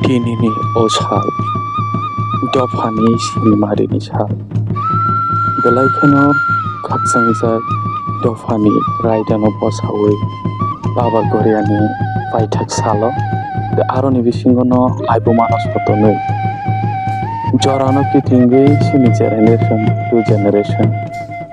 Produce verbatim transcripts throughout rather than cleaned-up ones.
Tinini o sal dophani sinimarini sal. Belai kheno khakchangjak dophani raidano bwsaui Baba Goriani paithak salo. Tei aroni bisingono laibumano sotonwi jorano kitingwi sini generation to generation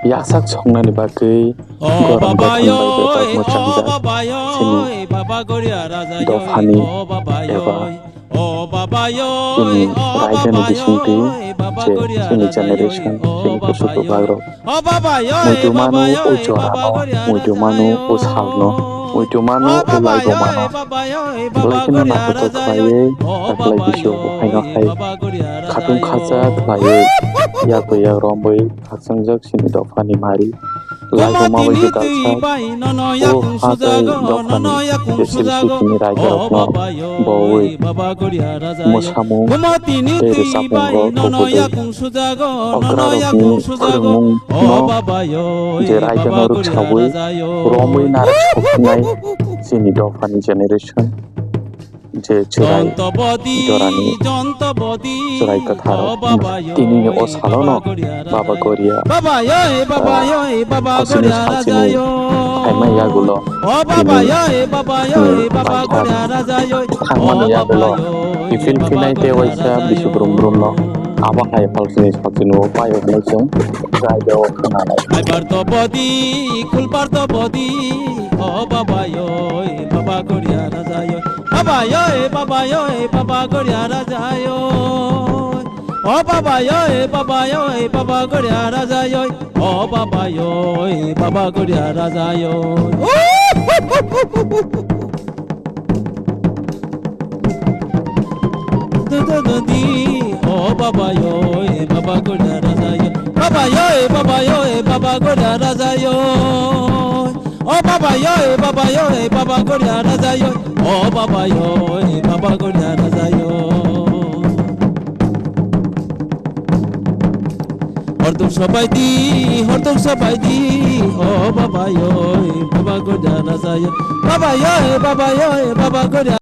yasak songnani bagwi O gorok baba gothon bai yo, bebak e, o mwchangjak baba yo, sini e, baba Goria Raja yo, dophani o baba yo, eba e, o baba yo, chini e, o raidani baba yo, bisingtwi e, baba je Goria chini Raja yo, generation, e, o chini baba kusu yo, kwbakrok o baba yo, e, muitu baba manu yo, o e, baba jorano, Goria muitu Raja manu yo. O salno, muitu manu, o baba yo, laibumano, e, baba yo, e, baba belai kheno Goria naithotok Raja yo, khlaiwi o taklai baba bisio yo, buhaino e, hai baba Goria Raja khatung yo. Khajak khlaiwi yak bai yak romwi khakchangjak sini dophani mari. Laibuma bai gwdalsa o ha tei dophani je siri sitini raidarokno bowi mwsamung tei rwchapmungo kubudwi okrarokni phwrwngmungno je raidano rwksaui romwi narwk soknai chini dophani generation. Je chwrai jorani chwrai kwthar tinini o salono Baba Goria, ah, kosini sachini phaima yagulo tini, eh, paithak thangmani yagulo kiphil phinai tei waisa bisi brum brumno abo hai halsini sachini o pai hwnwi chwng chwrai o khwnanai. Aibar to bodi, kulbar to bodi, o baba yo, e baba Goria Raja yo. Baba yo, e baba yo, e baba Goria Raja yo. O baba yo, e baba yo, e baba Goria Raja yo. O baba yo, e baba Goria Raja yo. O baba yo, e baba Goria Raja yo. Baba yo, e baba yo, e baba Goria Raja yo. O baba yo, e baba yo, e baba Goria Raja yo. O baba yo, e baba Goria Raja yo. Hortum sabaidi, hortum sabaidi, o baba yo, e baba Goria Raja yo. Baba yo, e baba yo, e baba Goria